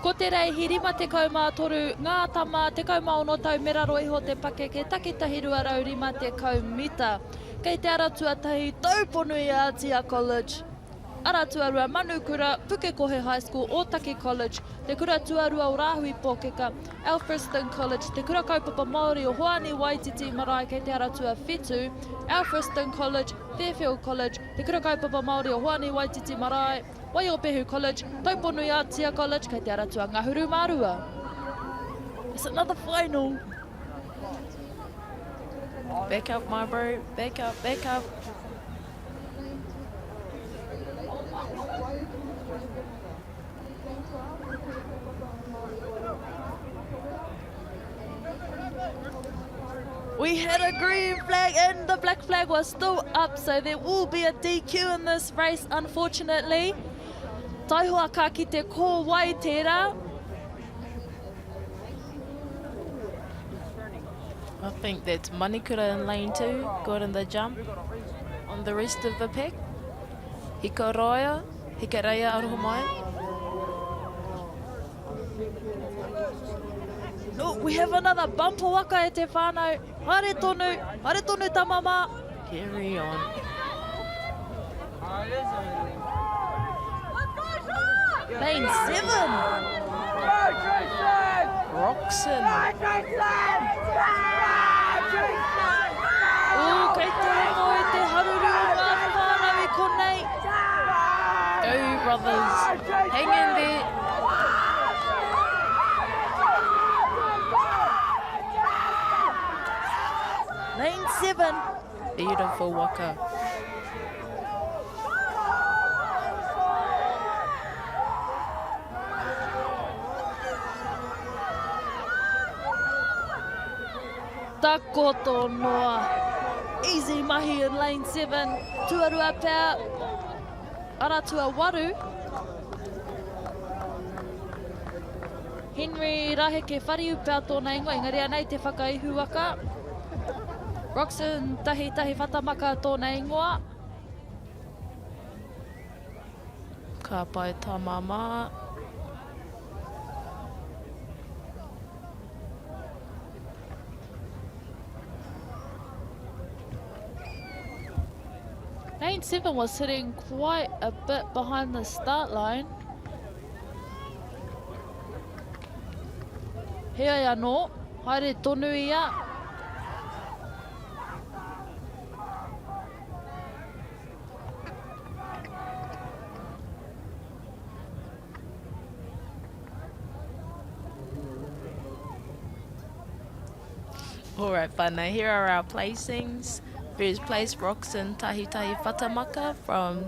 Ko te reihi 53, ngā tama 16 tau me raro iho te pakeke takitahi 250 mita. Kei te ara tuatahi Tauponui-a-Tia College, ara tuarua Manukura, Pukekohe High School, Ōtaki College, Te Kura Tuarua o Rāhui Pōkeka, Alfriston College, Te Kura Kaupapa Māori o Hoani Waititi Marae kei te ara tuawhitu, Alfriston College, Fairfield College, Te Kura Kaupapa Māori o Hoani Waititi Marae, Waiopehu College, Tauponui-a-Tia College kei te ara tuangahuru mā rua. It's another final. Back up my bro, back up, back up. We had a green flag and the black flag was still up, so there will be a DQ in this race, unfortunately. Taihoa ka kite ko wai tērā. I think that's Manukura in lane 2, got in the jump on the rest of the pack. Hikaroia, Hikareia aroha mai. No, we have another bumper waka e te whānau. Haere tonu, haere tonu tama mā. Carry on. Lane 7. Roxon. Ooh, kei te rongo e te haruru o ngā whānau i konei. Go brothers, hang in there. Lane 7. Beautiful waka. Takoto noa. Easy mahi in lane 7. Tuarua pea. Ara tuawaru. Henry Raheke Whariu pea tōna ingoa, engari anei te whakaihuwaka. Roxon Tahi Tahi Whatamaka tōna ingoa. Ka pai tā māmā. Lane 7 was sitting quite a bit behind the start line. Heoi anō, haere tonu ia. All right, whānau, here are our placings. First place, Roxanne Tahitahi Whatamaka from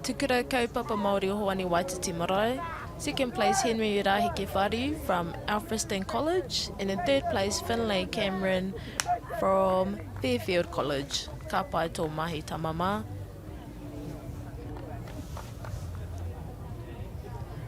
Te Kura Kaupapa Māori o Hoani Waititi Marae. Second place, Henry Rahike Whariu from Alfriston College. And in third place, Finlay Cameron from Fairfield College. Ka pai tō mahi tama mā.